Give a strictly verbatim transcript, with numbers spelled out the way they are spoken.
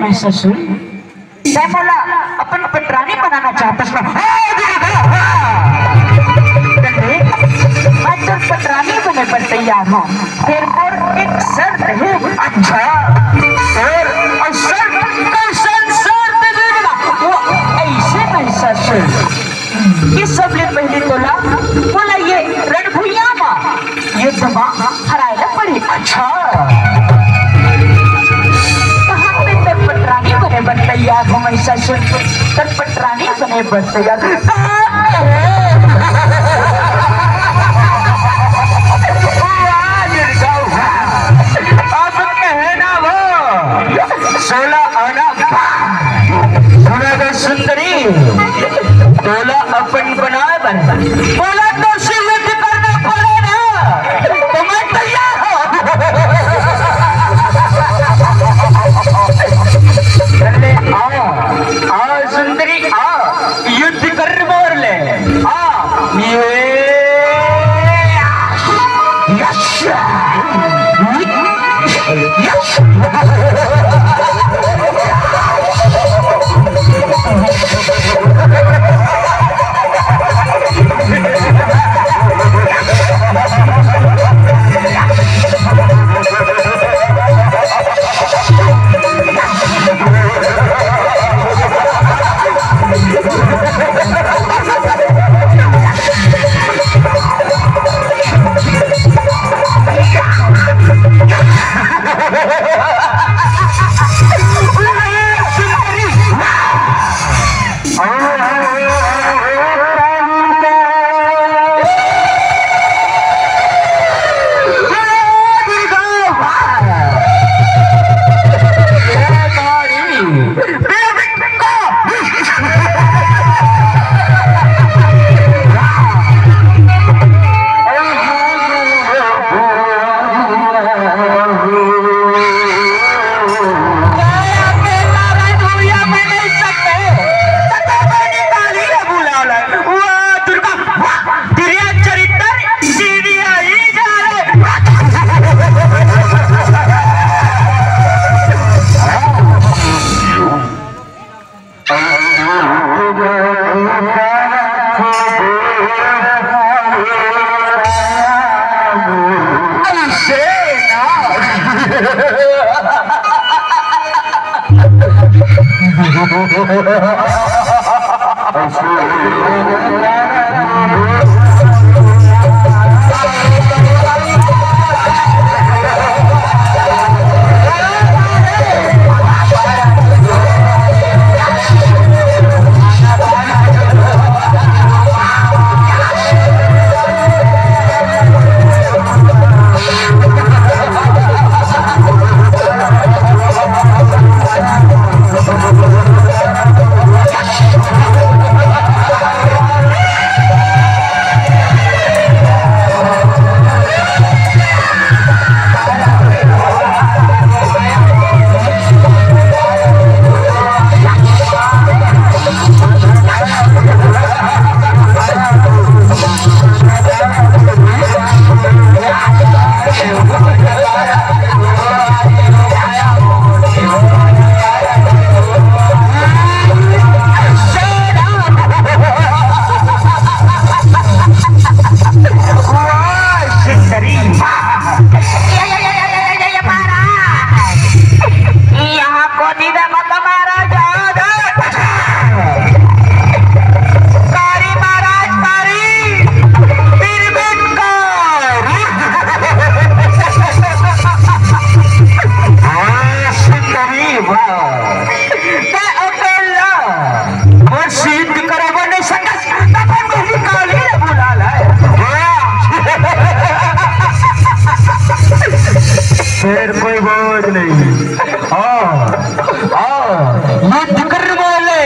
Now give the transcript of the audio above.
मैं ससुर, तैं मोला अपन पटरानी बनाना चाहत हस ना? हाँ, हाँ, हाँ। मैं तोर पटरानी बने बर तैयार हूँ, फेर मोर एक शर्त हे। अच्छा, और, और शर्त, कैसन शर्त हे? वो ऐसे नहीं ससुर, ये सबले पहले तोला, तोला ये रणभुइयां म, ये दबा हराए ला पड़ी। अच्छा। कहाँ पे तोर पटरानी बने बर तैयार हो, मैं ससुर, तोर पटरानी बने बर तैयार। वाह, ये गाँव। अब कहना वो, सोला आना। सुना दे सुंदरी, तोला अपन बनाए बर, बोला तो से युद्ध करना पड़े ना, तो मैं तैयार हूँ। चले, आ, आ सुंदरी, आ, युद्ध कर मोर ले, आ, ये, यस। फिर कोई बोझ नहीं। हाँ, हाँ, युद्ध कर बोले।